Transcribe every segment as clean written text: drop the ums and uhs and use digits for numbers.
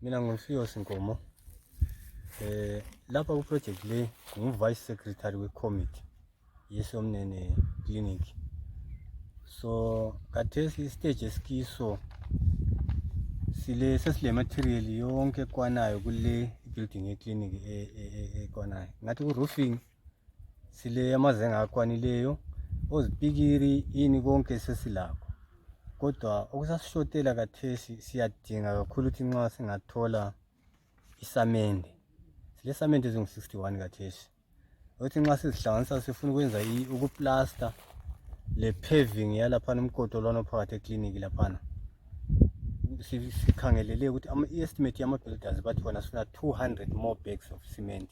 Mina nguMfiyo Sinkomo. Lapha ku-project le ngu-Vice Secretary we-Committee yeSomnene Clinic. So khathesi istage esikiso sesile material yonke ekwanayo kule building ye-clinic ekwanayo. Ngathi ku-roofing sile amazenga akwanileyo, ozipikiri ini konke sesilakho. Kodwa okusasishotela khathesi siyadinga kakhulu ukuthi nxa singathola isamende. Sile samende ezingu-61 khathesi. Othi nxa sizihlanganisa sifuna ukwenza ukuplaster le paving yalaphana umkoto lwana phakathi eclinic laphana. Sikhangelele ukuthi i-estimate yama-builders bathi bona sifuna 200 more bags of cement.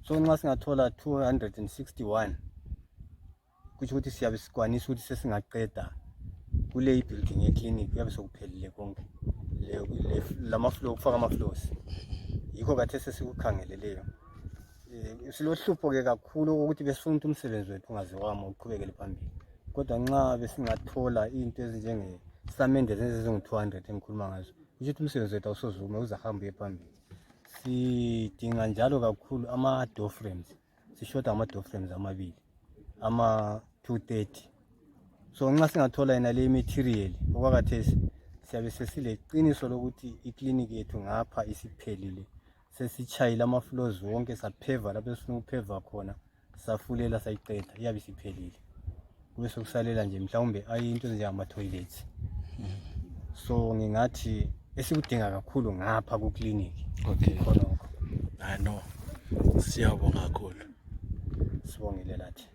So nxa singathola 261 kuthi ukuthi siyabe sikwanisa ukuthi sesingaqeda kule building ye-clinic, kuyabe sekuphelile konke lama-floor, ukufaka ama-floors. Yikho khathesi esikukhangeleleyo. Silohlupho-ke kakhulu ukuthi besifuna ukuthi umsebenzi wethu ungaziwama uqhubekele phambili. Kodwa nxa besingathola into ezinjengesamende ezingu-200 engikhuluma ngazo, kusho ukuthi umsebenzi wethu awusozume, uzahamba uye phambili. Sidinga njalo kakhulu ama-door frames. Sishoda ama-door frames amabili, ama-230. So nxa singathola yena le material okwakhathesi, siyabe sesileqiniso lokuthi iclinic yethu ngapha isiphelile. Sesitshayile ama-floors wonke, sapheva lapho esifuna ukupheva khona, safulela sayiqeda, iyabe isiphelile. Kube sokusalela nje mhlawumbe into ezinjengama-toilets. So ngingathi esikudinga kakhulu ngapha ku-clinic. Okay. Khonokho. No. Siyabonga kakhulu. Sibongile lathi.